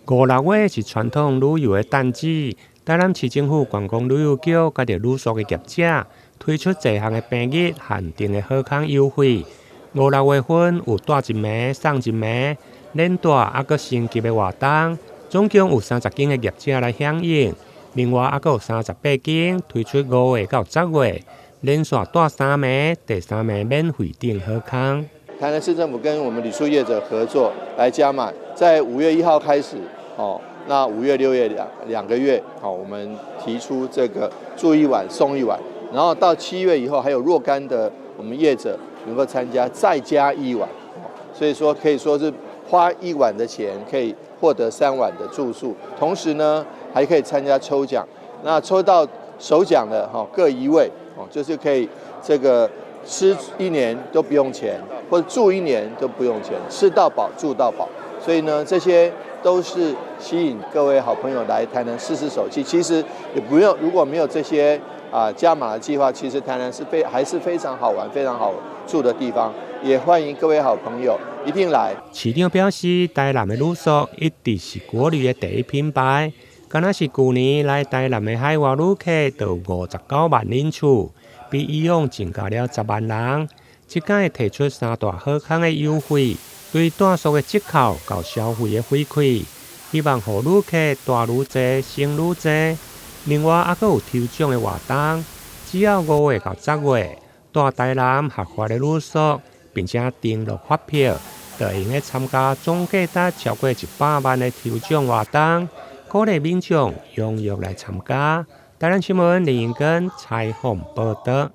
五六月是傳統旅遊的淡季，台南市政府觀光旅遊局佮著旅宿的業者推出濟項的平日限定的好康優惠。五六月份有蹛一暝送一暝，連蹛猶閣升級的活動，總共有30間的業者來響應。另外，猶閣有38間推出5月到10月連續蹛三暝，第三暝免費等好康。台南市政府跟我們旅宿業者合作來加碼，在5月1號開始，哦，那5月、6月兩個月，好，我們提出這個住一晚送一晚，然後到7月以後，還有若干的我們業者能夠參加再加一晚，所以說可以說是花一晚的錢可以獲得3晚的住宿，同時呢還可以參加抽獎，那抽到首獎的哈各一位，哦，就是可以這個吃一年都不用錢，或者住一年都不用錢，吃到飽住到飽，所以呢這些都是吸引各位好朋友來台南試試手氣。其實也不用，如果沒有這些啊加碼的計劃，其實台南是還是非常好玩、非常好住的地方。也歡迎各位好朋友一定來。市長表示，台南的旅宿一直是國旅的第一品牌，敢若是舊年來台南的海外旅客就59萬人次，比以往增加了10萬人。這擺會提出三大好康的優惠，對蹛宿的折扣到消費的回饋，希望予旅客蹛愈濟，省愈濟。另外，猶閣有抽獎的活動，只要5月到10月蹛台南合法的旅宿，並且登錄發票，就會用得參加總價值超過100萬的抽獎活動，鼓勵民眾踴躍來參加。台南新聞林英根採訪報導。